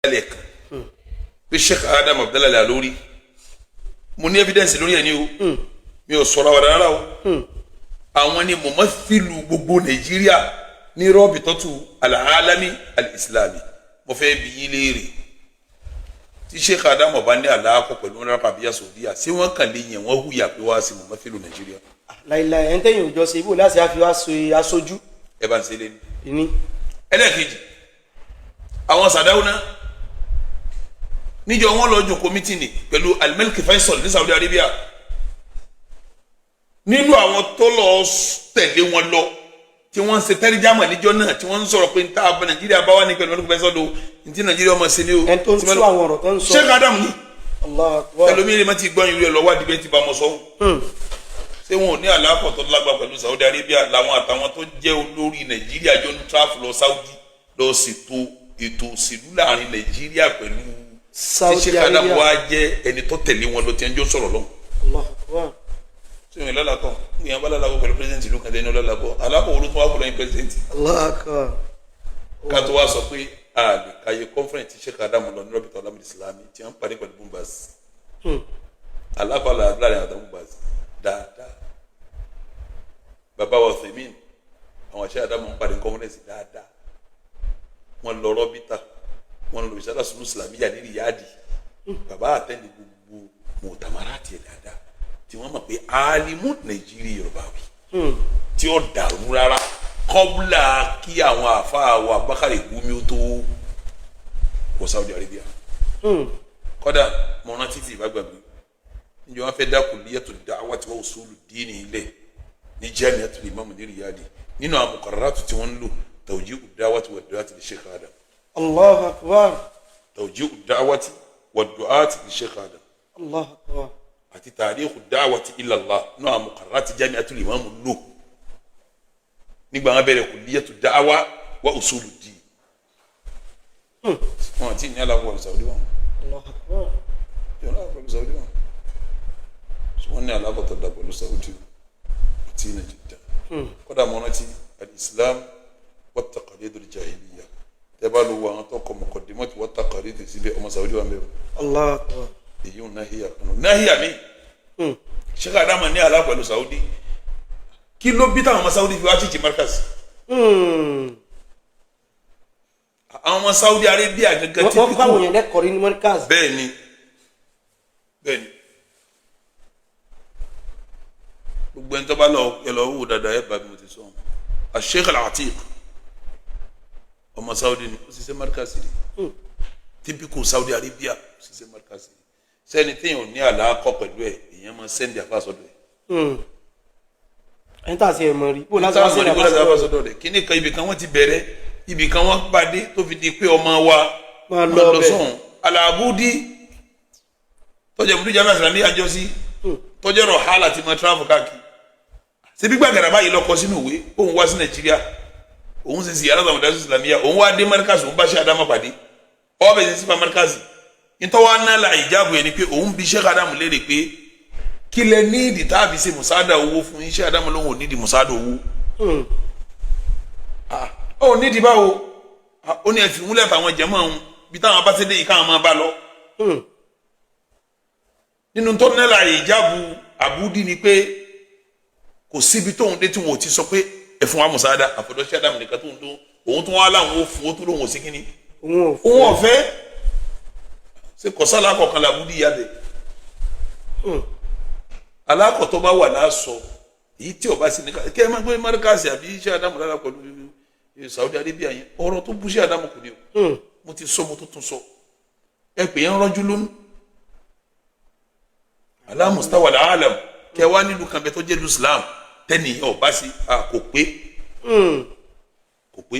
Lẹ́ẹ̀kan pé Sheikh Adam Abdullahi Al-Ilory, mo ní evidence lórí ẹ̀ ní o, mi ò sọ̀rọ̀ àwàdà rárá o. Àwọn ni mumathilu gbogbo Nàìjíríà ní Rabitatu al-Alami al-Islami. Mo fẹ́ bi yín léèrè, tí Sheikh Adam ọba ní àlàkọ pẹ̀lú Arabia Saudiya, ṣé wọ́n kàn lè yẹn wọ́n hùyà pé wá sí mumathilu Nàìjíríà? Láìláì, ẹni tẹ́yìn òjọ ṣe ibò láti àfi wá so aṣojú. Ẹ bá ń ṣe lé ní. Ìní. Ẹlẹ́ẹ̀kejì, àwọn Sàdáwùná níjọ wọn lọ jókòó meeting pẹ̀lú Al-Malik Faisal ní Saudi Arabia. Nínú àwọn tó lọ tẹ̀lé wọn lọ tí wọ́n ń ṣe tẹ́rìjámà níjọ náà, tí wọ́n ń sọ̀rọ̀ pé níta Nàìjíríà bá wà ní pẹ̀lú Malik Faisal o, ní Nàìjíríà ọmọ sí ni o. Ẹni tó ń tú àwọn ọ̀rọ̀ tó ń sọ. Sheikh Adam ni. Allahu Akbar. Ẹlòmíín lè má ti gbọ́n irú ẹ lọ́wọ́ àdìbẹ́ ti bá wọn sọ. Ṣé wọn ò ní àlàkọ̀ tó lágbá pẹ̀lú Saudi Arabia làwọn àtàwọn tó jẹ́ olórí Nàìjíríà jọ ń tráfù lọ Saudi lọ ṣètò ètò òṣèlú láàrin Nàìjíríà pẹ̀lú tí Saudi Sheikh Adam Arabia. wá jẹ́ ẹni tó tẹ̀lé wọn lọ tí ẹni jọ sọ̀rọ̀ lọ́hùn. Allahu Akbar. Ṣé wọn lálàkọ̀ ìyẹn bá lálàkọ̀ pẹ̀lú president ìlú kan tẹ́ni lálàkọ̀ alákọ̀ wo ló tún wá fọlọ́ yín president? Allahu Akbar. Ká tó wá sọ pé a lè káyé conference tí Sheikh Adam lọ ní Rabita Alamil Islami tí wọ́n parí pẹ̀lú Bumbaz, alákọ̀ọ́lá láàrin àtàwọn Bumbaz dáadáa, bàbá wa Fèmín, àwọn Sheikh Adam ń parí conference dáadáa. Wọ́n lọ rọ́bìtà, wọ́n lọ ìṣàlá sunu Islamiyya ní Riyadi. Bàbá àtẹ́ni gbogbo mọ̀tàmárà tiẹ̀ dáadáa tí wọ́n mọ̀ pé alimu Nàìjíríà Yorùbá wí tí ó dàrú rárá kọ́bùlà kí àwọn àfáà wa Abubakar Gumi ó tó wọ Saudi Arabia. Kọ́dà mo rántí tí ìbá gbàgbé níjọ́ wọn fẹ́ dá kulliyatu da'wati wa usulu dini ilẹ̀ ní Jami'atul Imam ní Riyadi, nínú àwọn muqarraratu tí wọ́n ń lò, tawjihu da'wati wa du'ati li Sheikh Adam. Allahu Akbar. Tawjihu da'wati wa du'ati li Sheikh Adam. Allahu Akbar. Àti tarikhu da'wati ila Allah, nínú àwọn muqarrarati Jami'atul Imam lò nígbà wọn bẹ̀rẹ̀ kulliyatu da'wa wa usulu din. Wọn àti ní aláwọ̀ Saudi wọn. Allahu Akbar. Yóò náà pẹ̀lú Saudi wọn, wọn ní aláwọ̀ tó dà pẹ̀lú Saudi àti Nàìjíríà. Kódà mọ́ rántí al-Islam wa taqalid al-jahiliya, tẹ́ bá lọ wọ àwọn tó kọ muqaddimati wa taqalid síbẹ̀, ọmọ Saudi wa mẹ́wọ̀. Allahu Akbar. Èyí ń náhíyà kanu náhíyà mi. Sheikh Adama ní àlá pẹ̀lú Saudi. Kí ló bí táwọn ọmọ Saudi fi wá chíchì Markaz? Àwọn ọmọ Saudi Arabia gẹ́gẹ́. Wọ́n kọ́ àwọn èèyàn lẹ́kọ̀ọ́ rí ní Markaz. Bẹ́ẹ̀ni, gbogbo ẹni tó bá lọ ẹ lọ wò dáadáa, ẹ bá mi mo ti sọ. Sheikh Al-Atiq, ọmọ Saudi ni, ó ṣiṣẹ́ Markaz rí. Typical Saudi Arabia, ó ṣiṣẹ́ Markaz rí. Sẹ́ni téèyàn ò ní àlàkọ́ pẹ̀lú ẹ̀, èèyàn máa send àfàsọ́dọ̀ ẹ̀. Ẹni tá a ṣe ẹ̀ mọ̀ rí bó láti wá sí táwọn ọmọdé gbọ́dọ̀ àfàsọ́dọ̀ rẹ̀ kíní kan, ibì kan wọ́n ti bẹ̀rẹ̀, ibì kan wọ́n pàdé tó fi di pé ọmọ wa máa lọ bẹ̀. Sọ̀hún Alábùdí tọ́jà ibùdó jamiu Islami àjọsí tọ́jà rọ̀ hálà ti máa travel káàkiri. Ṣebí gbàgàrà báyìí lọ́kọ sínú ìwé, òun wá sí Nàìjíríà, òun sì sì alága mọ̀dásí Islamiyya, òun wá dé Markaz, òun bá ṣe Adama pàdé, ọwọ́ bẹ̀ sí sípa Markaz. Ntọ́wá ná la ìjáàbù yẹn ni pé òun bí Sheikh Adamu léèrè pé kí lẹ ní ìdí tá a fi ṣe musada owó fún yín. Sheikh Adamu lóhùn ò nídìí musada owó. Ó nídìí báwo? Ó ní ẹ fi múlẹ̀ fáwọn jẹ̀mọ́ òun bí táwọn bá ṣe dé yìí káwọn máa bá lọ. Nínú tó nílà ìjáàbù àbúdí ni pé kò síbi tóun dé tí wọn ò ti sọ pé ẹ fún wa musada, àfọ̀dọ̀ Sheikh Adamu nìkan tóun tó òun tó wá láwọn ò fún ó tó lóun ò sí kínní. Òun ò òun ọ̀fẹ́ ṣe kọ̀sálà kọ̀ọ̀kan làbúdí yá bẹ̀. Alákọ̀tọ́ bá wà láàsọ èyí tí ọba sí ní ká kẹ́ ẹ máa gbé Markaz àbí Sheikh Adamu lára pẹ̀lú Saudi Arabia yẹn, ọ̀rọ̀ tó bú Sheikh Adamu kù ní o. Mo ti sọ, mo tó tún sọ, ẹ pè é ń rọ́jú lónìí ala mustawa alam. Kẹ wá nílùú kan bẹ tó jẹ́ Islam tẹ́nìyàn ọba sí a kò pé, kò pé.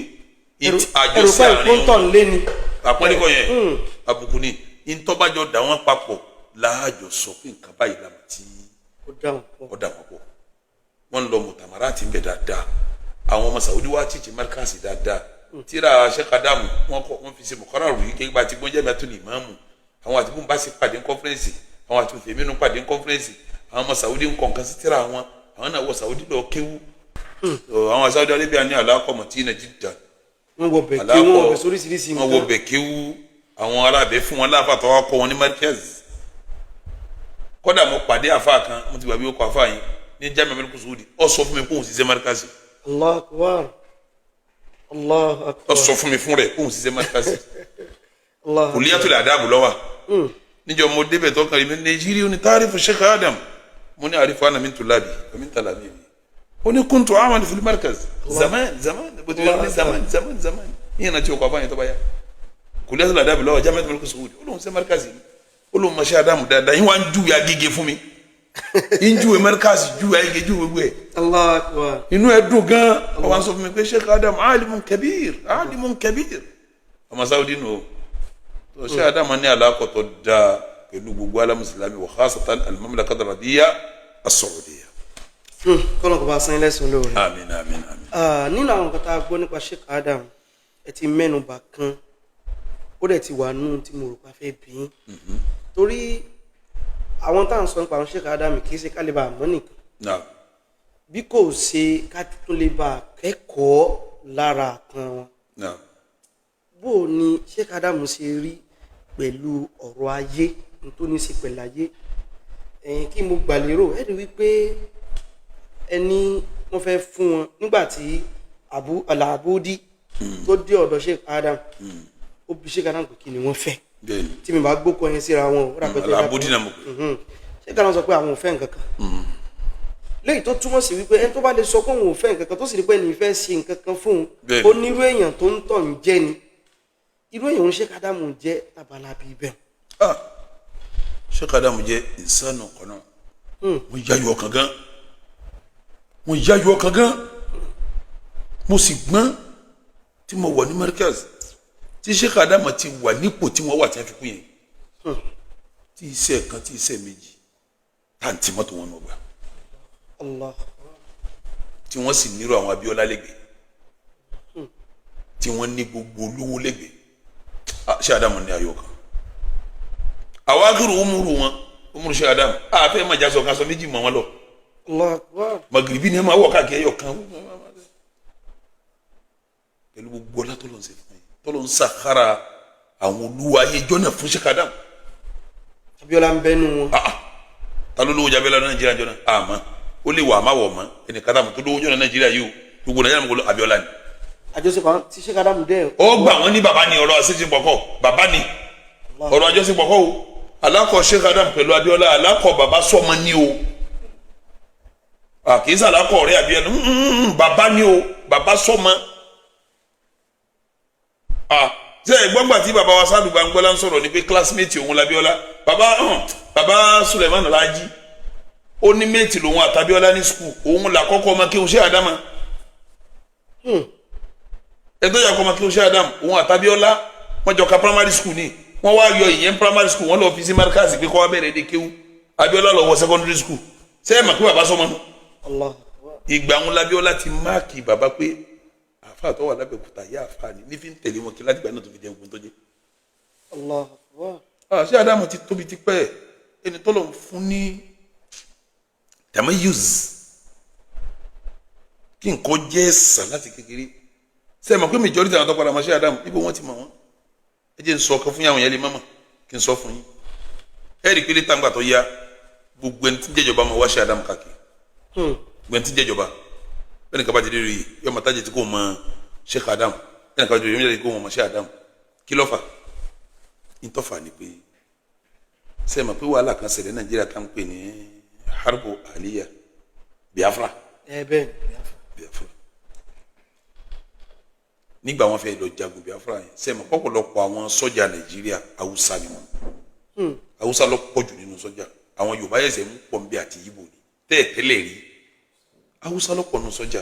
Ẹrù àjọṣe pẹ́ àárín ìpóntọ̀ wọn lé ni. Àpọ́nlẹ́kọ̀ yẹn àbùkù ni. Ntọ́bàjọ́ dà wọ́n papọ̀ láàjọ sọ pé nǹkan báyìí la mà tí. Ó dáhùn pọ̀. Ó dà wọ́n pọ̀. Wọ́n lọ mùtàmárà tí ń bẹ dáadáa. Àwọn ọmọ Saudi wá tíìtì Markaz dáadáa. Tíra Sheikh Adamu wọn kọ, wọn fi ṣe mọ̀kọ́rọ̀ ròyìn kékeré bá ti gbọ́n jẹ́ mẹ́tò ní ìmáàmù. Àwọn àti bùn bá ṣe pàdé ní conference, àwọn àti òfèmínú pàdé ní conference. Àwọn ọmọ Saudi ń kọ̀ nǹkan sí tíra wọn, àwọn náà wọ Saudi lọ kéwú. Àwọn Saudi Arabia ní àlàkọ̀ mọ̀tí Nàìjíríà. Wọ́n wọ bẹ̀ kí wọ́n wọ bẹ̀ sóríṣiríṣi. Wọ́n wọ bẹ̀ kéwú. Àwọn arábẹ́ fún wọn láàfà tó wá kọ́ wọn ní markaz. Kódà mo pàdé àfa kan, mo ti gbàgbé ó kọ àfa yẹn ní Jamiu Malik Saudi, ó sọ fún mi kóhun ṣiṣẹ́ markaz. Allahu akbar. Allahu Ó akbar. sọ fún mi fún rẹ̀ kóhun ṣiṣẹ́ markaz. Allahu akbar. Kuliyatul Adab lọ́wọ́. Níjọ́ mo débẹ̀ tó kàn mí Nàìjíríà ní taarifu Sheikh Adam, mo ní àrífù ana min tulabi wa min talabi, ó ní kuntu amal fil markaz zaman zaman, bó ti ní zaman zaman zaman yíyan náà tí o kọ àfáàyàn tó bá yá. Kuliyatul Adab lọ́wọ́ Jamiu Malik Saudi, ó lóun ṣe markaz yìí, ó lóun ma ṣe Adam dáadáa. Yín wá ń júwe Agége fún mi, yín júwe markaz, júwe Agége, júwe gbogbo ẹ̀. Allahu akbar. Inú ẹ dùn gan. Ọ wá ń sọ fún mi pé Sheikh Adam alimun kabir, alimun kabir, ọmọ Saudi nù o. Tó Sheikh Adam ní alákọ̀tọ̀ dáa pẹ̀lú gbogbo alamusilami wa khasatan al-mamlakata al-arabiyya as-Saudiya. Kọ́nà kò bá san ilé sùn lóore. Àmín, àmín, àmín. Nínú àwọn nǹkan tá a gbọ́ nípa Sheikh Adam, ẹ ti mẹ́nu bà kan, ó dẹ̀ ti wà nù tí mo rò pa fẹ́ bí yín, torí àwọn tá à ń sọ nípa àwọn Sheikh Adam kì í ṣe ká lè bá a mọ̀ nìkan, Naam. bí kò ṣe ká tún lè bá a kẹ́kọ̀ọ́ lára kan wọn. Naam. Bó o ní Sheikh Adam ṣe rí pẹ̀lú ọ̀rọ̀ ayé n tó ní í ṣe pẹ̀lú ayé ẹ̀yìn kí mo gbà lérò, ẹ̀ rí wípé ẹni wọ́n fẹ́ fún wọn nígbà tí Abu Al-Abudi tó dé ọ̀dọ̀ Sheikh Adam, ó bi Sheikh Adam pé kí ni wọ́n fẹ́. Bẹ́ẹ̀ni. Tí mi bá gbókọ yẹn síra wọn, ó rà pé Al-Abudi náà mo pè. Sheikh Adam sọ pé àwọn ò fẹ́ nǹkan kan, léyìí tó túmọ̀ sí wípé ẹni tó bá lè sọ pé òun ò fẹ́ nǹkan kan, tó sì rí pé ẹni fẹ́ ṣe nǹkan kan fóun, Bẹ́ẹ̀ni. ó nírú èèyàn tó ń tọ̀ ń jẹ́ ni irú èèyàn ń Sheikh Adam jẹ́ labalábí bẹ́ẹ̀. Ah, Sheikh Adam jẹ́ insanu kan náà. Mo yáyọ ọkàn gan, mo yáyọ ọkàn gan, mo sì gbọ́n tí mo wà ní markaz tí Sheikh Adam ti wà nípò tí wọ́n wà tí wọ́n fi kú yẹn, tí iṣẹ́ kan, tí iṣẹ́ méjì, táǹtì mọ́tò wọn náà gbà, Allah. tí wọ́n sì nírò àwọn Abíọ́lá lẹ́gbẹ̀ẹ́, tí wọ́n ní gbogbo olówó lẹ́gbẹ̀ẹ́. Ah, Sheikh Adam ní ayọ̀ kan àwọn akérò umuru wọn, umuru Sheikh Adam àfẹ́ máa jásọ kan sọ méjì mọ́ wọn lọ. Allah akbar. Magiribi ni ẹ máa wọ káàkiri ẹyọ kan pẹ̀lú gbogbo ọlá tọ́lọ̀ ń ṣe fún yín, tọ́lọ̀ ń sàkárà àwọn olúwa ayé jọ́nà fún Sheikh Adam. Abíọ́lá ń bẹ́nu wọn. Ah ah, ta ló lówó jábẹ́lá Nàìjíríà jọ́nà? Àmọ́ ó lè wà àmà wọ̀ mọ́ ẹnì kan táwọn tó lówó jọ́nà Nàìjíríà yìí o, gbogbo Nàìjíríà mọ̀ kó Abíọ́lá ni. Àjọṣepọ̀ àwọn tí Sheikh Adam dẹ̀. Ó gbà wọ́n ní bàbá ni, ọ̀rọ̀ àṣejìpọ̀kọ̀ bàbá ni, ọ̀rọ̀ àjọṣepọ̀kọ̀ o. Alákọ̀ Sheikh Adam pẹ̀lú Abíọ́lá, alákọ̀ bàbá sọmọ ni o, kì í sàlákọ̀ ọ̀rẹ́ Abíọ́lá, bàbá ni o, bàbá sọmọ. Ṣe ìgbọ́ngbà tí bàbá wa Sádù Gbàngbọ́lá ń sọ̀rọ̀ ni pé classmate òun l'Abíọ́lá, bàbá Suleiman Raji, ó ní mate lòun àtàbíọ́lá ní school, òun làkọ́kọ́ ọmọ kéwù Sheikh Adam, ẹgbẹ́ yà kọ́ ọmọ kéwù Sheikh Adam, òun àtàbíọ́lá wọ́n jọ ka primary school ni. Wọ́n wá yọ ìyẹn primary school, wọ́n lọ fi sí markaz pé kọ́ wá bẹ̀rẹ̀ èdè kéwù. Abíọ́lá lọ wọ secondary school. Ṣé ẹ mọ̀ pé bàbá sọmọ nù? Allah akbar. Ìgbà wọn l'Abíọ́lá ti máàkì bàbá pé àfa tó wà lábẹ́òkúta yá àfa ni, ní fi ń tẹ̀lé wọn kí láti gbà náà tó fi jẹun tó jẹ. Allah akbar. Ṣé Ádámù ti tóbi ti pẹ́, ẹni tó lọ fún ní tamayyuz, kí nǹkan jẹ́ ẹ̀sà láti kékeré. Ṣé ẹ mọ̀ pé majority àwọn tó padà máa ṣe Ádámù, ibo wọ́n ti mọ̀ wọ́n? Ẹ jẹ́ n sọ ọkàn fún yàwọn yẹn lè mọ̀mọ́ kí n sọ fún yín. Ẹ rí i pé létà ńgbà tó yá, gbogbo ẹni tí ń jẹ́jọba máa wá ṣe Ádámù káàkiri. Gbogbo ẹni tí ń jẹ́jọba bẹ́ẹ̀ ni kaba ti dé rí i, yọ ọmọ tájẹ tí kò mọ Sheikh Adam, bẹ́ẹ̀ ni kaba ti dé rí i, kò mọ Sheikh Adam. Kí ló fà? Ntọ́fà ni pé, ṣé ẹ mọ̀ pé wàhálà kan ṣẹlẹ̀ Nàìjíríà tá ń pè ní harbu aliya, Biafra? Ẹ bẹ́ẹ̀. Biafra, nígbà wọn fẹ́ lọ jagun Biafra yẹn, ṣé ẹ mọ̀ pọ̀pọ̀lọpọ̀ àwọn sọ́jà Nàìjíríà, Haúsá ni wọn. Haúsá ló pọ̀ jù nínú sọ́jà. Àwọn Yorùbá ẹ̀sẹ̀ ń pọ̀ nbí àti Ìgbò ni tẹ́ẹ̀ tẹ́lẹ̀ rí. Haúsá ló pọ̀ nínú sọ́jà,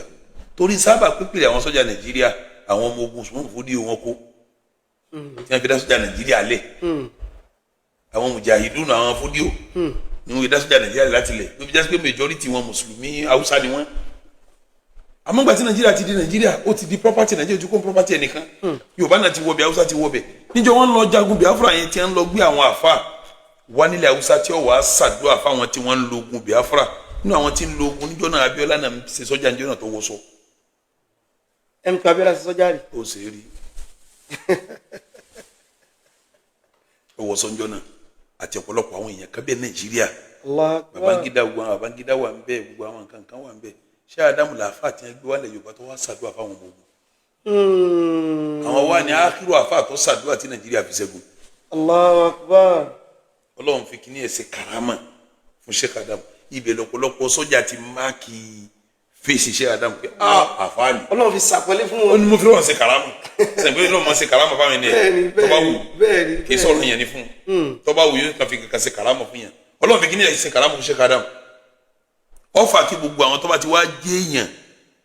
torí sábà pípìlẹ̀ àwọn sọ́jà Nàìjíríà, àwọn ọmọ ogun Usman Fodio wọn kó tí wọ́n fi dá sọ́jà Nàìjíríà lẹ̀, àwọn mujahidun, àwọn Fodio ni wọ́n fi dá sọ́jà Nàìjíríà lẹ̀ láti lẹ̀, ló fi jásí pé majority wọn mùsùlùmí Haúsá ni wọ́n. Àmọ́ gbà tí Nàìjíríà ti di Nàìjíríà, ó ti di property Nàìjíríà, ojú kó property ẹnìkan. Yorùbá náà ti wọbẹ̀, Haúsá ti wọbẹ̀. Níjọ́ wọ́n lọ jagun Biafra yẹn, tí wọ́n lọ gbé àwọn àfa wá nílẹ̀ Haúsá tí ó wàá ṣàdúrà fáwọn tí wọ́n ń lo ogun Biafra. Nínú àwọn tí ń lo ogun níjọ́ náà, Abíọ́lá náà ń ṣe sọ́jà níjọ́ náà tó wọṣọ. MK Abíọ́lá ṣe sọ́jà rí? Ó ṣe é rí. Ó wọ sọ́njọ́ náà àti ọ̀pọ̀lọpọ̀ àwọn èèyàn kan bẹ́ẹ̀ Nàìjíríà. Allahu Akbar. Babangida, gbogbo àwọn Babangida wà ń bẹ, gbogbo àwọn nǹkan kan wà ń bẹ. Ṣé Adamu làáfà tí wọn gbé wálẹ̀ Yorùbá tó wá ṣàdúrà fáwọn ọmọ ogun? Àwọn wa ni ákírò àfà tó ṣàdúrà tí Nàìjíríà fi ṣẹ́gun. Allahu Akbar. Ọlọ́run fi kíní ẹ̀ ṣe karama fún Sheikh Adamu. Ibẹ̀ lọ́pọ̀lọpọ̀ sọ́jà ti máàkì fèsì Sheikh Adamu pé àfà ni. Ọlọ́run fi sàpẹ́lẹ́ fún Ó wọn. ní mo fi lọ́wọ́ ṣe karama sẹ̀ǹpẹ́ lọ́wọ́ ṣe karama fáwọn ènìyàn. Bẹ́ẹ̀ni. Tó bá wù, Bẹ́ẹ̀ni. kì í sọ̀rọ̀ yẹn ni fún un. Tó bá wù, yóò kàn fi kankan ṣe karama fún yẹn. Ọlọ́run fi kíní ẹ̀ ṣe karama fún Sheikh Adamu. Ọfà kí gbogbo àwọn tó bá ti wá jẹ́ èèyàn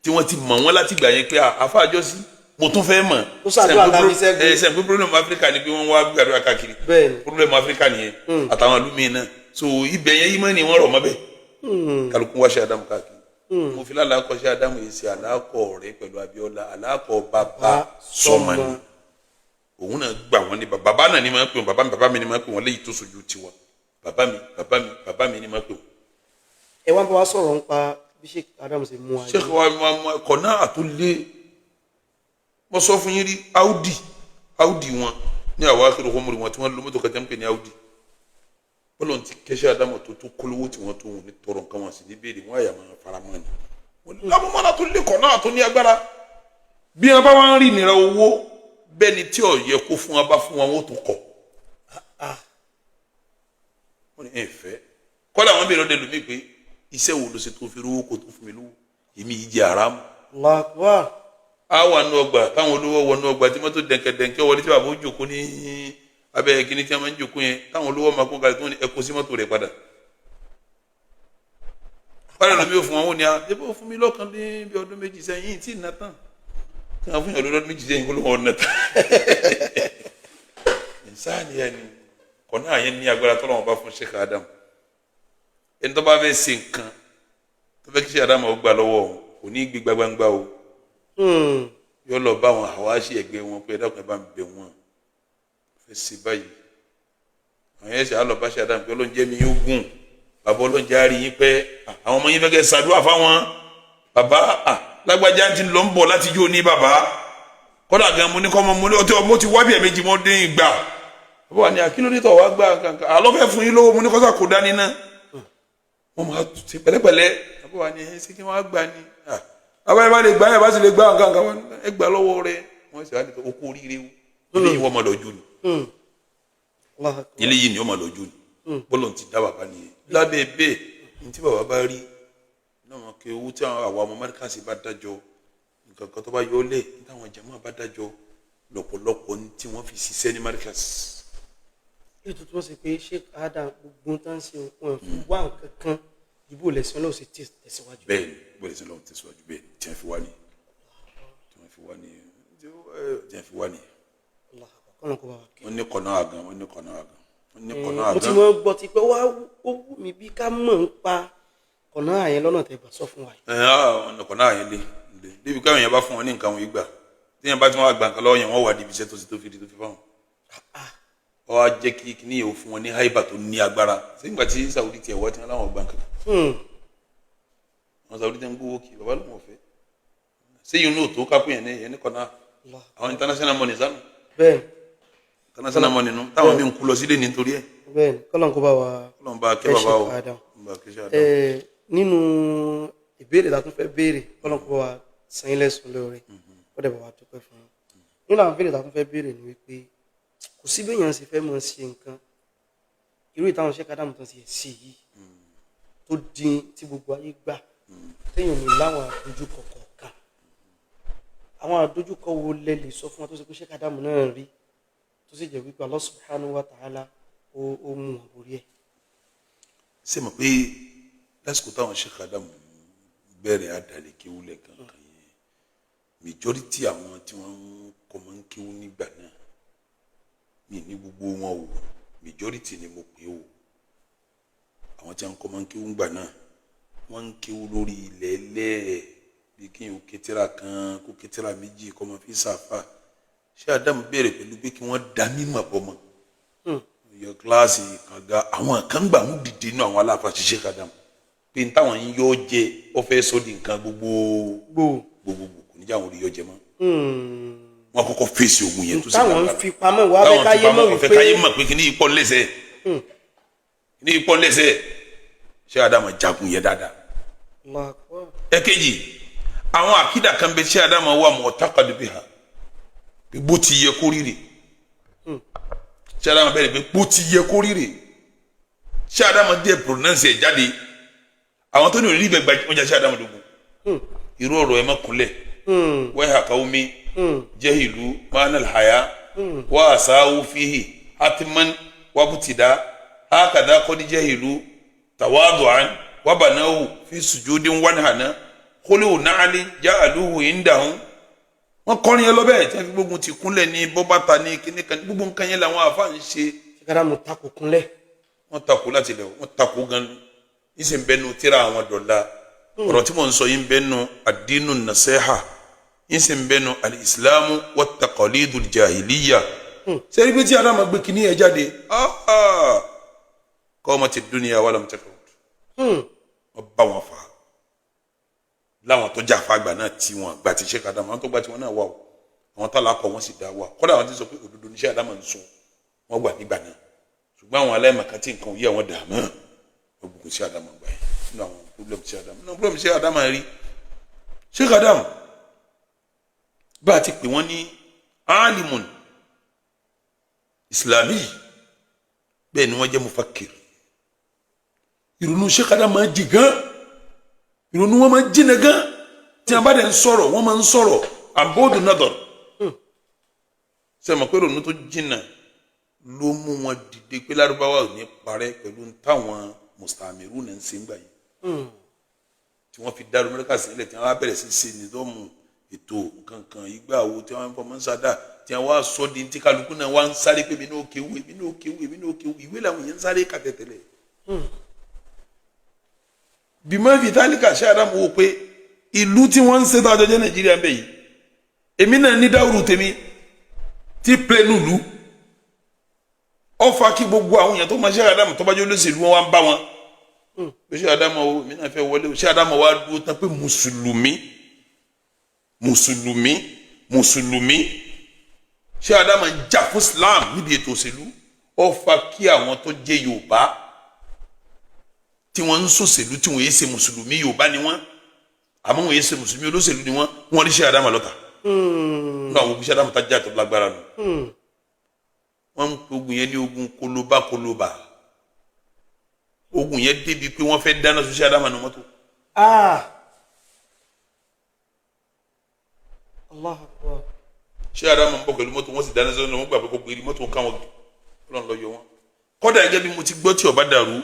tí wọ́n ti mọ̀ wọ́n láti gbà yẹn pé àfa àjọsí mo tún fẹ́ mọ̀. Ó ṣàdúrà tàbí ṣẹ́gun. Ẹ sẹ́ǹpẹ́ problem Africa ni pé wọ́n wá gbàdúrà káàkiri. Problem Africa nìyẹn àtàwọn ìlú míì náà. So ibẹ̀ yẹn yìí mọ́ ni wọ́n rọ̀ mọ́ bẹ́ẹ̀, kálukú wá ṣe Adamu káàkiri. Mo fi lálàákọ ṣe Adamu yìí ṣe àlàkọ rẹ pẹ̀lú Abíọ́lá, àlàkọ bàbá sọmọ ni. Òun náà gbà wọ́n ní bàbá náà ni máa ń pè wọ́n. Bàbá mi, bàbá mi ni máa ń pè wọ́n. Léyìí tó sojú tiwa, bàbá mi, bàbá mi, bàbá mi ni máa ń pè wọ́n. Ẹ wá ń bá wa sọ̀rọ̀ nípa bí Sheikh Adamu ṣe mú ayé. Sheikh wa ma kọ̀nà àtúndé, mo sọ fún yín rí, Audi, Audi wọn ní àwọn akérò homori wọn tí wọ́n lo mọ́tò kẹtẹ́ ń pè ní Audi. Bọ́lọ̀ ti kẹ́sẹ́ Adamu tó kólówó tí wọ́n tó wọn ní tọrọ nǹkan wọn sì ní béèrè wọn, àyà máa fara mọ́ ni. Wọ́n ní lámúmọ́nà tó lé kọ̀nà tó ní agbára. Bí wọn bá wá ń rí ìnira owó bẹ́ẹ̀ ni tí ò yẹ kó fún wọn bá fún wọn, wọn ó tún kọ̀. Wọ́n ní ẹ fẹ́ kọ́lá àwọn béèrè ọdẹ lómi pé iṣẹ́ wo ló ṣe tó fi rówó kó tó fún mi lówó, èmi yìí jẹ́ àràmù. Allahu Akbar. A wà nù ọgbà táwọn olówó wọ nù ọgbà tí mọ́tò dẹ̀nkẹ̀dẹ̀nkẹ̀ wọlé, tí bàbá ó jòkó ní abẹ́ kíní tí a máa ń jòkó yẹn, táwọn olówó máa kó kalẹ̀ tó ní ẹkọ sí mọ́tò rẹ̀ padà. Padà lómi ò fún wọn, ó ní a ṣé bó fún mi lọ́kàn ní bí ọdún 2 sẹ́yìn tí ì ná tán, kí wọ́n fún yàn lọ́dún 2 sẹ́yìn kó ló wọn ná tán. Nsáàni yẹn ni kọ́nà yẹn ní agbára tọ́lọ́ wọn bá fún Sheikh Adam. Ẹni tó bá fẹ́ ṣe nǹkan tó fẹ́ kí Sheikh Adam ó gbà lọ́wọ́ òun, kò ní gbé gbagbangba o. Yóò lọ bá wọn àwa sí ẹgbẹ́ wọn pé ẹ dákun, ẹ bá ń bẹ̀ wọ́n, fẹ́ ṣe báyìí. Àwọn yẹn ṣe àlọ́ bá ṣe Adam pé Ọlọ́run jẹ́ mi yóò gùn, bàbá, Ọlọ́run jẹ́ àárí yín pẹ́, àwọn ọmọ yín fẹ́ kẹ́ ṣàdúrà fáwọn bàbá. Lágbájá ti lọ ń bọ̀ láti jó ní bàbá, kódà gan mo ní kọ́ mọ mo ní ọtí mo ti wá bí ẹ̀mejì mo dín ìgbà. Bàbá wa ní akílódé tó wá gbà kankan àlọ́ fẹ́ fún yín lówó. Mo ní kọ́sà kó dání náà, wọ́n máa ti pẹ̀lẹ́pẹ̀lẹ́. Bàbá wa ní ẹ ṣé kí wọ́n á gbà ní bàbá yẹn bá lè gbà yẹn bá sì lè gbà nǹkan kan ẹ gbà lọ́wọ́ rẹ. Wọ́n sì wá ní okú oríire o, eléyìí wọ́n máa lọ jó ni. Allahu Akbar. Eléyìí ni wọ́n máa lọ jó ni. Bọ́lọ̀ ti dá bàbá nìyẹn lábẹ́ bẹ́ẹ̀ ní tí bàbá bá rí náà, wọn kí owó tí àwọn ọmọ mẹ́ríkàsì bá dájọ́ nǹkan kan tó bá yọ ọ́ lẹ̀ ní táwọn jàmáà bá dájọ́ lọ́pọ̀lọpọ̀ ní tí wọ́n fi ṣiṣẹ́ ní mẹ́ríkàsì. Ètò tó ń ṣe pé Sheikh Adam gbogbo tó ń ṣe wọn fi wá nǹkan kan ìbò lẹ́sìn Ọlọ́run sì tẹ̀síwájú. Bẹ́ẹ̀ ni, bẹ́ẹ̀ ni, lọ́wọ́ tẹ̀síwájú. Bẹ́ẹ̀ ni tí wọ́n fi wá ní tí wọ́n fi wá ní tí wọ́n fi wá ní. Allahu Akbar. Kọ́nà kó bá wa kẹ́. Wọ́n ní kọ̀nà àgàn, wọ́n ní kọ̀nà àgàn, wọ́n ní kọ̀nà Mo ti àgàn. mọ gbọ́ ti pé wá ó wù mí bí ká mọ̀ ń pa kọ̀nà àyẹn lọ́nà tẹ̀ gbà sọ fún wa yìí. Ẹ ẹ ọ̀nà kọ̀nà àyẹn lé lé débi káwọn yẹn bá fún wọn ní nǹkan wọn yìí gbà, tí yẹn bá tí wọ́n wá gbà nǹkan lọ́wọ́ yẹn, wọ́n wà níbi iṣẹ́ tó ṣe tó fi di tó fi fáwọn. Wọ́n á jẹ́ kí kíní yẹn ó fún wọn ní haiba tó ní agbára. Sẹ́yìn gbà tí Saudi tiẹ̀ wá tí wọ́n láwọn gbà nǹkan kan, àwọn Saudi tẹ́ ń gbówó kí bàbá lóun ọ̀fẹ́ sẹ́yìn náà tó kápẹ́ yẹn ní kọ̀nà àwọn international money sánú. International money nu táwọn míì ń kú lọ sílé nítorí ẹ̀. Bẹ́ẹ̀ kọ́nà kó bá wa Ọlọ́run bá kẹ́ bàbá o. Sheikh Adam. Bá kẹ́ Sheikh Adam. Nínú ìbéèrè tá a tún fẹ́ béèrè, kọ́nà kó bá wa san yín lẹ́san lóore, ó dẹ̀ bá wa dúpẹ́ fún yín. Nínú àwọn ìbéèrè tá a tún fẹ́ béèrè ni wípé kò sí béèyàn ṣe fẹ́ mọ̀ ṣe nǹkan irú ìtàwọn Sheikh Adam tán ti sí yìí tó dín tí gbogbo ayé gbà, téèyàn ní láwọn àdójúkọ kọ̀ọ̀kan. Àwọn àdójúkọ wo lẹ lè sọ fún wa tó ṣe pé Sheikh Adam náà rí, tó sì jẹ́ wípé Allah subhanahu wa ta'ala ó mú wọn borí ẹ̀? Ṣé mọ̀ pé lásìkò táwọn Sheikh Adam bẹ̀rẹ̀ àdàlẹ̀ kéwúlẹ̀ kankan yẹn, majority àwọn tí wọ́n ń kọ́ máa ń kéwú nígbà náà, mi ní gbogbo wọn o, majority ni mo pè o, àwọn tí wọ́n ń kọ́ máa ń kéwú nígbà náà, wọ́n ń kéwú lórí ilẹ̀ ẹlẹ́ẹ̀ bí kí n ò kétírà kan kó kétírà méjì kọ́ máa fi ṣàfà. Sheikh Adam bẹ̀rẹ̀ pẹ̀lú pé kí wọ́n da mímọ̀ bọ́ mọ́ yọ kíláàsì kànga. Àwọn kan gbà ń dìde inú àwọn aláfa ṣiṣẹ́ Adam pé n táwọn yín yọ jẹ, ọ fẹ́ sọ di nǹkan gbogbo gbò gbogbogbò, kò ní jẹ́ àwọn olùyọ jẹ mọ́. Wọ́n kọ́kọ́ fèsì ogun yẹn tó sì Táwọn ń lágbára. fi pamọ́ wà bẹ́ẹ̀ Táwọn fi káyé mọ̀ pamọ́ ọ̀fẹ́ wípé káyé mọ̀ pé kíní yìí pọ̀ lẹ́sẹ̀, kíní yìí pọ̀ lẹ́sẹ̀. Ṣé Adamu jagun yẹn dáadáa. Allahu Akbar. Ẹ̀kejì, àwọn àkídà kan bẹ ṣé Adamu wà mu'taqad biha, pé bó ti yẹ kó rírì. Ṣé Adamu bẹ̀rẹ̀ pé bó ti yẹ kó rírì. Ṣé Adamu dé pronounce ẹ̀ jáde, àwọn tó ní òní ibẹ̀ gba ọjà ṣé Adamu dógún irú ọ̀rọ̀ ẹ̀ má kúnlẹ̀ wẹ́hà kàwmi jahilu manal haya wa asawu fihi hatiman wabutida hakadha qad jahilu tawadu'an wabanahu fi sujudin wanhana khulu na'ali ja'aluhu indahum. Wọ́n kọrin yẹn lọ bẹ́ẹ̀ tí wọ́n fi gbógun ti kúnlẹ̀ ní bọ́bàtà ní kíní kan, gbogbo nǹkan yẹn làwọn àfa ń ṣe. Sheikh Adamu takò kúnlẹ̀. Wọ́n takò láti lẹ̀, wọ́n takò gan ní sì ń bẹ́nu tíra àwọn dọ̀la. Ọ̀rọ̀ tí mò ń sọ yìí ń bẹ́nu ad-dinu nasiha, yìí sì ń bẹ́nu al-islamu wa taqalidu jahiliya. Sẹ́ni pé tí Adamu gbé kíní yẹn jáde, qamati dunya wa lam taqud. Wọ́n bá wọn fà á láwọn tó jà fàgbà náà tí wọn gbà tí Sheikh Adamu, àwọn tó gbà tí wọn náà wà o, àwọn tá làákọ wọn sì dá wà. Kọ́dà àwọn tí sọ pé òdodo ní Sheikh Adamu ń sọ, wọn wà nígbà náà. Ṣùgbọ́n àwọn aláìmọ̀kan tí nǹkan yí àwọn dààmú, wọn gbogbo Sheikh Adamu gbà yẹn. Nínú àwọn problem Sheikh Adamu, nínú problem Sheikh Adamu rí, Sheikh Adamu bá a ti pè wọ́n ní alimun islami, bẹ́ẹ̀ ni wọ́n jẹ́ mufakir. Ìrònú Sheikh Adamu máa jì gan, ìrònú wọn máa jìnà gan. Tí wọn bá dẹ̀ ń sọ̀rọ̀, wọ́n máa ń sọ̀rọ̀ àbóòdù nadar. Sẹ́mi pé ìrònú tó jìnà ló mú wọn dìde pé Lárúbáwá ò ní parẹ́ pẹ̀lú táwọn mùsàmìrú náà ń ṣe ń gbà yìí, tí wọ́n fi dárú Amẹ́ríkà sílẹ̀, tí wọ́n á bẹ̀rẹ̀ sí ṣe nìdọ́mù ètò nǹkankan ìgbà wo tí wọ́n fọmọ́ ń sádà, tí wọ́n wá sọ di tí kálukú náà wá ń sáré pé èmi náà kéwú, èmi náà kéwú, èmi náà kéwú. Ìwé làwọn èèyàn ń sáré kà tẹ̀tẹ̀lẹ̀. Bímọ vitalika ṣe Adamu wò pé ìlú tí wọ́n ń ṣe tá a jọ jẹ́ Nàìjíríà ń bẹ̀ yìí, èmi náà ní dáwùrù tèmi tí plẹ̀nù lù ọfà kí gbogbo àwọn èèyàn tó máa ṣe Adamu tó bá jẹ́ olóṣèlú, wọn wá ń bá wọn pé ṣé Adamu o, èmi náà fẹ́ wọlé o. Ṣé Adamu wá dúró tán pé mùsùlùmí, mùsùlùmí, mùsùlùmí. Ṣé Adamu ń jà fún Islam níbi ètò òṣèlú, ọfà kí àwọn tó jẹ́ Yorùbá tí wọ́n ń ṣòṣèlú, tí wọ́n yé ṣe mùsùlùmí, Yorùbá ni wọ́n, àmọ́ wọ́n yé ṣe mùsùlùmí, olóṣèlú ni wọ́n, wọ́n rí ṣé Adamu lọ́ta. Nínú àwọn ogun ṣé Adamu tá jà tó lágbára nù, wọ́n ń pe ogun yẹn ní ogun kólóbá kólóbá. Ogun yẹn débi pé wọ́n fẹ́ dáná sun ṣé Adamu ní mọ́tò. Ah, Allahu Akbar. Ṣé Adamu ń bọ̀ pẹ̀lú mọ́tò, wọ́n sì dáná sọ́nà, wọ́n gbà pé kó gbé mọ́tò káwọn, Ọlọ́run lọ yọ wọn. Kọ́dà gẹ́gẹ́ bí mo ti gbọ́ tí ó bá dàrú,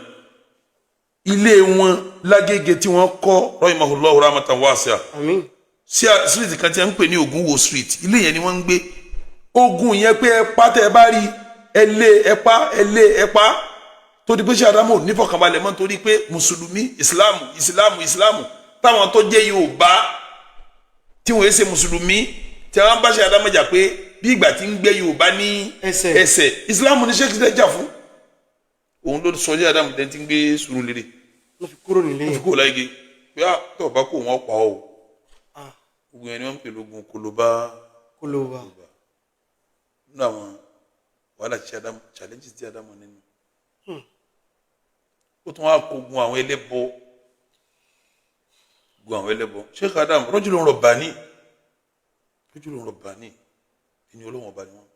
ilé wọn lágége tí wọ́n kọ́, rahimahullahu rahmatan wasi'a, Àmín. Sí street kan tí a ń pè ní Ògúnwo Street, ilé yẹn ni wọ́n ń gbé. Ogun yẹn pé ẹ pa, tẹ ẹ bá rí ẹ lé ẹ pa, ẹ lé ẹ pa, tó di pé ṣé Adamu ò nífọ̀kànbalẹ̀ mọ́, nítorí pé mùsùlùmí, ìsìláàmù, ìsìláàmù, ìsìláàmù, táwọn tó jẹ́ Yorùbá tí wọ́n yé ṣe mùsùlùmí, tí wọ́n bá ṣe Adamu jà pé bí ìgbà tí ń gbé Yorùbá ní Ẹsẹ̀. ẹsẹ̀ ìsìláàmù ní ṣéèkì jà fún òun ló sọ ṣé Adamu dẹ́n tí ń gbé sùúrù lérè. Wọ́n fi kúrò nílé Wọ́n fi yẹn. kó láyé pé á tó o bá kó wọn pa ọ́ o. Ah. Ogun yẹn ni wọ́n ń pè lógun kólóbá. Kólóbá. Nínú àwọn wàhálà tí Adamu, challenges tí Adamu nínú, ó tún wá kó gun àwọn ẹlẹ́bọ, gun àwọn ẹlẹ́bọ. Sheikh Adam rajulun rabbani, rajulun rabbani, ẹni Ọlọ́wọ́n ọba ni wọ́n.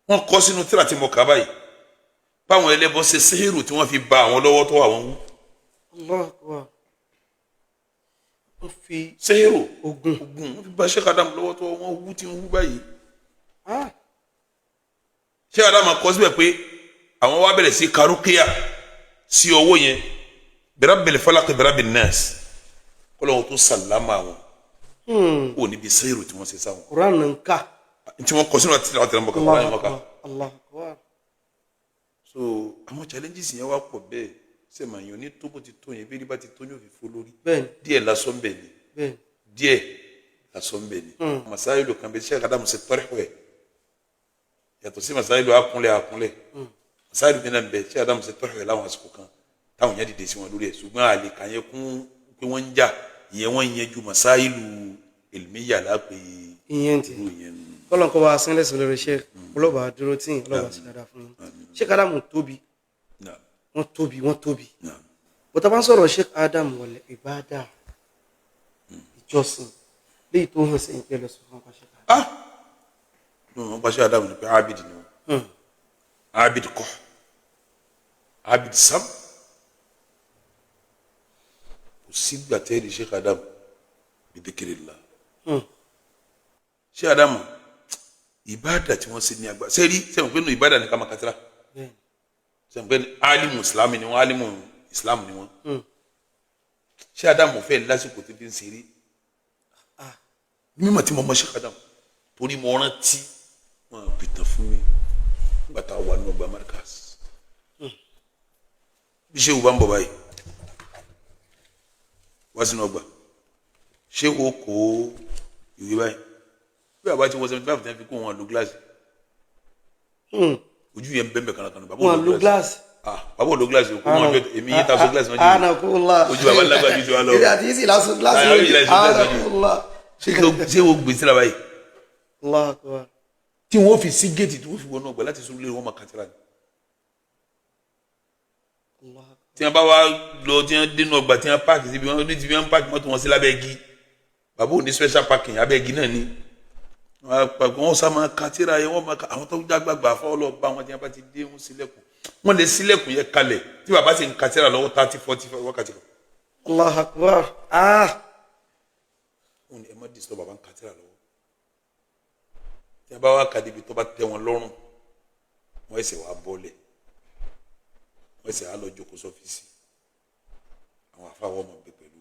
Wọ́n kọ́ sínú tíra tí mo kà báyìí báwọn ẹlẹ́bọ ṣe síhìrù tí wọ́n fi ba àwọn lọ́wọ́ tó àwọn wú. Allahu Akbar. Wọ́n fi Síhìrù, ogun. Ogun wọ́n fi ba Sheikh Adam lọ́wọ́ tó wọ́n wú tí ń wú báyìí. Ah. Sheikh Adam kọ síbẹ̀ pé àwọn wá bẹ̀rẹ̀ sí karukia sí ọwọ́ yẹn, birabbil falaq, birabbin nas, kọ́lọ́wọ́ tó sàlámà àwọn kó níbi síhìrù tí wọ́n ṣe sáwọn. Quran ń kà. Tí wọ́n kọ sínú àti àti àmọ́ Allahu kà. Akbar. Allahu Akbar. So àwọn challenges yẹn wá pọ̀ bẹ́ẹ̀. Ṣe mà yàn ní tó bó ti tó yẹn, bí bá ti tó yóò fi fó lórí. Bẹ́ẹ̀ni. Díẹ̀ lásán bẹ́ẹ̀ ni. Bẹ́ẹ̀ni. Díẹ̀ lásán bẹ́ẹ̀ ni. Masáyìlú kan bẹ, Sheikh Adamu ṣe tọ́rẹ́fọ̀ ẹ̀ yàtọ̀ sí masáyìlú akúnlẹ̀ akúnlẹ̀. Masáyìlú mi náà bẹ, Sheikh Adamu ṣe tọ́rẹ́fọ̀ ẹ̀ láwọn àsìkò kan táwọn yẹn dìde sí wọn lórí ẹ̀, ṣùgbọ́n àlè kàn yẹ kún pé wọ́n ń jà ìyẹn, wọ́n yẹn ju masáyìlú elmiya lápè. Ìyẹn ti irú yẹn nù. Kọ́lọ́n kọ́ wa sínlẹ̀ sí lórí Sheikh, ọlọ́ba dúró tí yín, ọlọ́ba sí dáadáa fún yín. Sheikh Adam tóbi, wọ́n tóbi, wọ́n tóbi. Bọ́tà bá ń sọ̀rọ̀ Sheikh Adam wọlé ìbádà, ìjọsìn léyìí tó hàn sẹ́yìn pé lọ́sọ̀ fún apá Sheikh Adam. Ah, ní wọn bá ṣe Adam ní pé abid ni wọn, abid kọ, abid sam. Kò sígbà tẹ́ ẹ Sheikh Adam bidhikirillah. Sheikh Adam, ìbádà tí wọ́n ṣe ní agbára sẹ́rí sẹ́wọ̀n pé nù ìbádà ní ká máa katira sẹ́wọ̀n pé alimu islam ni wọ́n, alimu islam ni wọ́n. Sheikh Adam fẹ́ lásìkò tí fi ń ṣeré mímọ̀ tí mo mọ Sheikh Adam, torí mo rántí wọn pìtàn fún mi nígbà tá a wà ní ọgbà Markaz. Bí Shehu bá ń bọ̀ báyìí wá sínú ọgbà, Shehu ó kó ìwé báyìí. Bí àbá ti wọ 75 tí wọ́n fi kó wọn lo gíláàsì, ojú yẹn bẹ́ẹ̀ bẹ́ẹ̀ kankan. Bàbá Wọn lo gíláàsì. Ah, bàbá ò lo gíláàsì o, kó wọn bẹ èmi yín ta so gíláàsì wọn jù. Anakunla. Ojú bàbá lágbàá ju tiwa lọ. Èmi àti yìí sì lásán gíláàsì. Ah, yìí lásán gíláàsì lójú. Anakunla. Ṣé o gbèsè la báyìí Allahu akbar. tí wọ́n fi sí géètì, tí wọ́n fi wọnú ọgbà láti sùn lé wọn máa kàtìrà ni. Allahu akbar. Tí wọ́n bá wá lọ, tí wọ́n dénú ọgbà, tí wọ́n páàkì síbi wọ́n ní, tí wọ́n páàkì mọ́tò wọn sí lábẹ́ igi. Bàbá ò ní special parking, abẹ́ igi náà ni wọ́n sá máa kàtìrà yẹn. Wọ́n máa ka àwọn tó jágbàgbà fọ́ lọ bá wọn. Tí wọ́n bá ti dé, wọn sílẹ̀kùn, wọ́n lè sílẹ̀kùn yẹn kalẹ̀ tí bàbá sì ń kàtìrà lọ́wọ́ 30, 40 wákàtí kan. Allahu akbar. Ah. Wọ́n ní ẹ má disturb, bàbá ń kàtìrà lọ́wọ́. Tí wọ́n bá wá kàdé ibi tó bá tẹ́ wọn lọ́rùn, wọ́n ẹsẹ̀ wá bọ́lẹ̀, wọ́n ẹsẹ̀ wá lọ jókòó sọ́fíìsì. Àwọn afáwọ́ ọmọ bẹ pẹ̀lú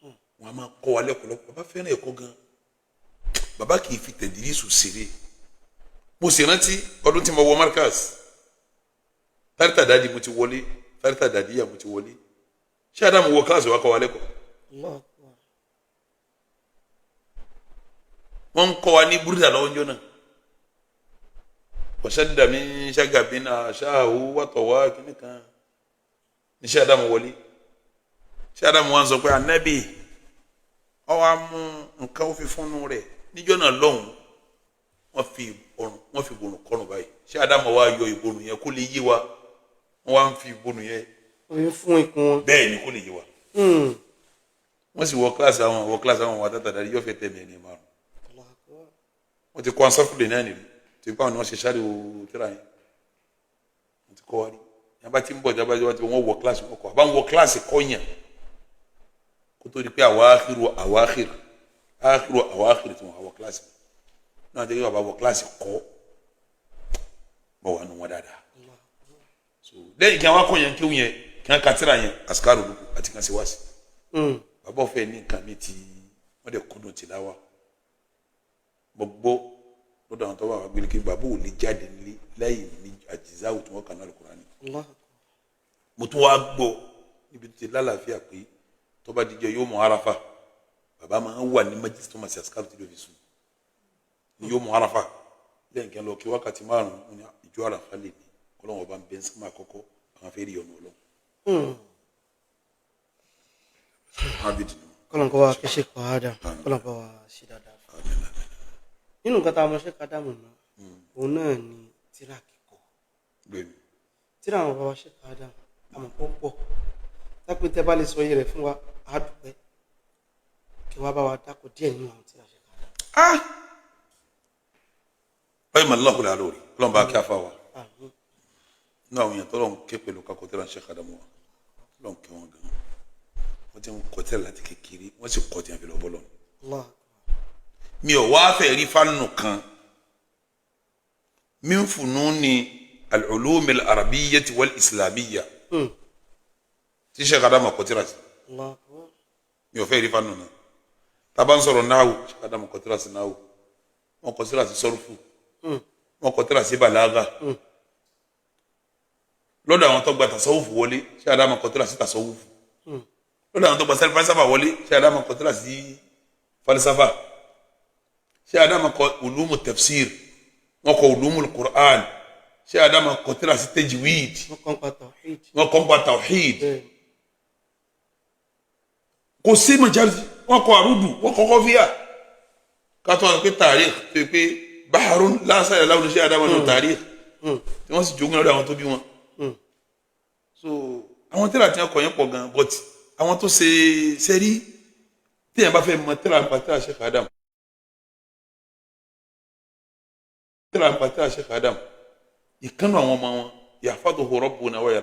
wọn, wọn a máa kọ́ wa lẹ́kọ̀ọ́ lọ́pọ̀. Bàbá fẹ́ràn ẹ̀kọ́ gan. Bàbá kì í fi tẹ̀dírísù ṣeré. Mo sì rántí ọdún tí mo wọ Markaz, tárítà dáàdi mo ti wọlé, tárítà dàdíyà mo ti wọlé. Ṣé Adamu wọ kíláàsì wa kọ́ wa lẹ́kọ̀ọ́. Allahu akbar. Wọ́n ń kọ́ wa ní búrúdà lọ́wọ́ njọ́ náà. Ọ̀sẹ̀dàmí ṣàgàbí náà ṣáàhù wàtọ̀wá kìnnì kan ní ṣé Adamu wọlé. Ṣé Adamu wá ń sọ pé anabi ó wá mú nǹkan ó fi fúnnu rẹ̀ níjọ́ náà lọ́hùn. Wọ́n fi ọrùn, wọ́n fi ìborùn kọrùn báyìí. Ṣé Adamu wá yọ ìborùn yẹn kó lè yé wa. Wọ́n wá ń fi ìborùn yẹn Wọ́n fún ikùn wọn. Bẹ́ẹ̀ ni, kó lè yé wa. Wọ́n sì wọ kíláàsì, àwọn wọ kíláàsì, àwọn wà tàtàdá yóò fẹ́ tẹ̀ mí ẹni márùn. Allahu akbar. Wọ́n ti kọ́ ansọ́fúlẹ̀ náà nìyí tí báwọn ni wọ́n ṣe sáré o tíra yẹn. Wọ́n ti kọ́ wa rí yàrá tí ń bọ̀ jábá tí wọ́n wọ kíláàsì, wọn kọ́ àbáwọn wọ kíláàsì kọ́ yàn kó tó di pé àwáhìrù àwáhìrù àwáhìrù àwáhìrù tí wọ́n wọ kíláàsì náà jẹ́ kí bàbá wọ kíláàsì kọ́ bọ̀ wà nù wọn dáadáa. So lẹ́yìn kí wọ́n kọ́ yẹn kéwù yẹn, kí wọ́n ka tíra yẹn, àsìkárò lóko àti kan ṣe wá sí. Bàbá ọ̀fẹ́ ní nǹkan mi tí wọ́n dẹ̀ kúndùn tìláwà. Gbogbo lọ́dọ̀ àwọn tó wà wá gbélé kí bàbá ò lè jáde nílé lẹ́yìn ní àjìzáwò tí wọ́n kà náà Al-Kùránì. Allahu akbar. Mo tún wá gbọ́ níbi tó ti lálàáfíà pé tó bá dijọ́ yóò mọ Arafa, bàbá máa ń wà ní májísì tó máa ṣe àsìkárò tí ló fi sùn ní yóò mọ Arafa. Lẹ́yìn kí n lọ kí wákàtí 5 ní ìjọ Arafa lè ní Ọlọ́run ọba ń bẹ́ ń sánmà àkọ́kọ́, àwọn afẹ́ rí ọ̀nà Ọlọ́run. Abid ni. Kọ́lọ́n kọ́ wa kí Sheikh Adam, kọ́lọ́n kọ́ wa ṣe dáadáa fún. Nínú nǹkan tá a mọ̀ Sheikh Adam mọ́, òun náà ni tíra kíkọ. Gbẹ̀mí. Tíra àwọn bàbá Sheikh Adam àmọ́ pọ̀ pọ̀ tápẹ́ tẹ́ bá lè sọ iye rẹ̀ fún wa, á dúpẹ́ kí wàá bá wa dákọ̀ díẹ̀ nínú àwọn tíra Sheikh Adam. Ah, báyìí màá lọ́kùnrin àlórí Ọlọ́run bá kí a fa wa. Àmín. Nínú àwọn èèyàn tọ́lọ́run ké pẹ̀lú kakọ tíra Sheikh Adam wa, Ọlọ́run kẹ́ wọn gan. Wọ́n ti ń kọ tíra láti kékeré, wọ́n sì kọ́ tí wọ́n fi lọ bọ́lọ̀. Allah. Mi ò wá fẹ́ rí fánù kan min fununi al-ulum al-arabiyyati wal-islamiyya tí Sheikh Adam kọ tíra sí. Allah akbar. Mi ò fẹ́ rí fánù náà. Tá a bá ń sọ̀rọ̀ náàwù, Sheikh Adam kọ tíra sí náàwù, wọ́n kọ tíra sí sọ́rùfù, wọ́n kọ tíra sí bàlágà. Lọ́dọ̀ àwọn tó gba tasawufu wọlé, Sheikh Adam kọ tíra sí tasawufu. Lọ́dọ̀ àwọn tó gba falsafa wọlé, Sheikh Adam kọ tíra sí falsafa. Sheikh Adam kọ ulumu tafsir, wọ́n kọ ulumu Qur'an. Sheikh Adam kọ tíra sí tajwid. Wọ́n kàn pa tawhid. Wọ́n kọ́ ń pa tawhid. Bẹ́ẹ̀. Kò sí majali. Wọ́n kọ àrùdù, wọ́n kọ kọfíà. Kátó wọn pé tarikh tó yẹ pé baharun lásán yàrá láwùjọ ṣé Ádámù ní tarikh tí wọ́n sì jogún lọ́dọ̀ àwọn tó bí wọn. So àwọn tírà tí wọ́n kọ yẹn pọ̀ gan, but àwọn tó ṣe sẹ́rí, téèyàn bá fẹ́ mọ tírà nípa tírà Sheikh Adam, tírà nípa tírà Sheikh Adam, ìkànnì àwọn ọmọ wọn yahfaduhu rabbuna wa.